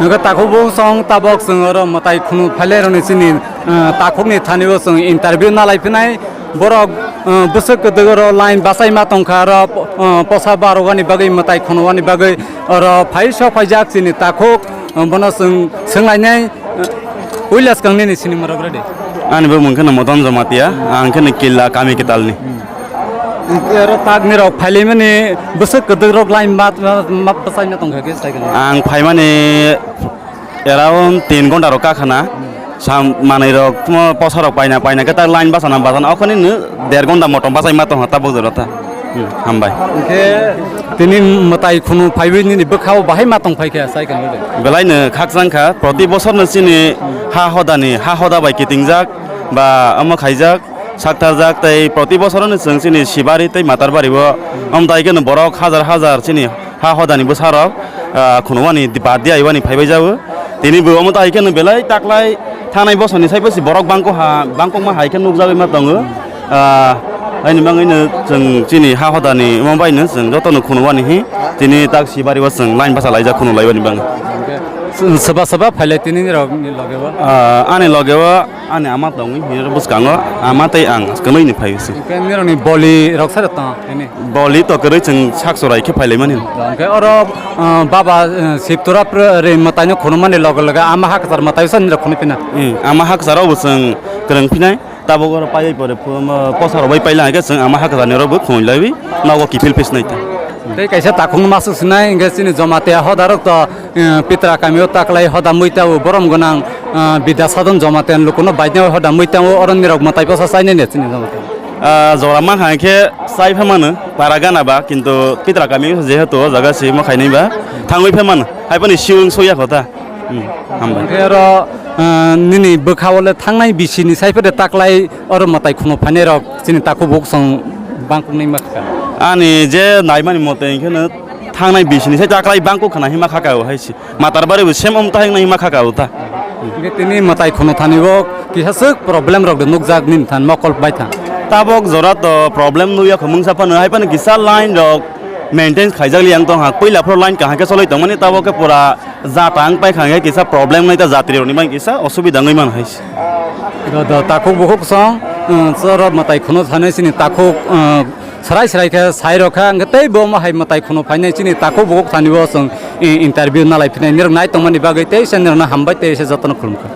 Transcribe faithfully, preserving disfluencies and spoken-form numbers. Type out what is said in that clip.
Hwnkhe takhuk bo chwng tabok chwng oro mwtai khunu phailai rokni chini, eh, takhukni thani o chwng interview nalai phinai. Borok, eh, bwswk kwdwk oro line bachai ma tongkha, oro, eh, posa barogani bagwi mwtai khunu ani bagwi oro phai sok phaijak chini takhuk, eh, bono chwng swnglainai, eh, puila swkang nini sinimorok ready. Ani bumung kheno Modon Jamatia, ang kheno Killa kami kitalni. Oro takni rok phailaimani bwswk kwdwk rok line ma, ma, ma bwsai ma tongkha khe sai kheno. Ang phaimani around tin ghonta rok kakhana. Sam manwi rok tmo posa rok paina paina khe tak line bachana bachana okhoni no der ghonta motom bachai ma tongkha tabuk jora ta. Hmm, hambai. Hwnkhe tini mwtai khunu phaiwi nini bwkhao bahai ma tong phai khe sai kheno de. Belai no khakchang kha, proti bosor no chini ha hodani, ha hoda bai kitingjak ba omo khaijak. Saktarjak tei proti bosorono chwng chini Sibari tei Matarbari o, amtai kheno borok hajar hajar chini ha hodani bwsarok, ah, khunumani di-, bad diya iwani phaibai jago. Tini bo omo tai kheno belai taklai thanai bosoni sai bosi borok bangko ha, bangkokma hai khe nukjagwi ma tongo. Ah, aini bangwino chwng chini ha hodani omo baino chwng jotono khunumani hi tini tak Sibari o chwng line basa laijak khunu laibani bangwi. Soba soba phailai tini rok ni loge o? Ah, ani loge o ani ama tongwi hwnwi bwskango ama tei ang kwnwi ni phai se. Hwnkhe nirokni boli rok sara tong tini? Boli to kwrwi chwng sak chorai khe phailaimani. Hwnkhe oro, ah, baba, ah, Sibtura ri mwtaino khunumani loge loge ama hakchar mwtai sa nirok khunui phina? Hmm, ama hakchar o bo chwng kwrwng phinai. Tabuk oro paiwi pore phu-, mo-, posa rok bai paila hwnkhe chwng ama hakchar ni rok bo khunui laiwi nogo kiphil phisnai ta. Tei kaisa takhuk no masuk sinai hwnkhe chini Jamatia hoda rok to, eh, Pitra kami o taklai hoda muita o borom gwnang, eh, Bidya Sadhan Jamatia ni luku no baidya hoda muita o oro nirok mwtai posa chainai ne chini Jamatia. Ah, jora mankha hwnkhe chai pha mano para gana ba, kintu Pitra kami jehetu o jaga simo khainai ba thangwi pha mano, hai phano siwung soya kho ta. Hmm, hambai. Hwnkhe oro, ah, nini bwkha o le thangnai bisi ni sai phede taklai oro mwtai khunu phainai rok chini takhuk bukhuk song bangkuk nai ma kha. Ani je naimani mote hwnkhe no thangnai bisi ni sai taklai bangkuk khana hima kha ka o hai se. Matarbari bo sem om tahai nai ma kha ka o ta. Hwnkhe tini mwtai khunu thani o kisa swk problem rok de nukjak nini than mokol bai tha. Tabok jora to problem nukya kho mungsa phano hai phano kisa line rok maintain khaijak li ang tong ha. Puila phoro line kaham khe choloi tongmani tabok khe pura jata wng paikha hwnkhe kisa problem nai ta jatri rokni bai kisa osubida wngwi man hai se. Do, do, takhuk bukhuk song, um, choro mwtai khunu thani chini takhuk, um, srai srai khe sai rokha, hwnkhe tei bo omo hai mwtai khunu phainai chini takhuk bukhuk thani bo chwng i-, interview nalai phinai nirok nai tongmani bagwi tei se nirokno hambai tei se jotono khulumkha.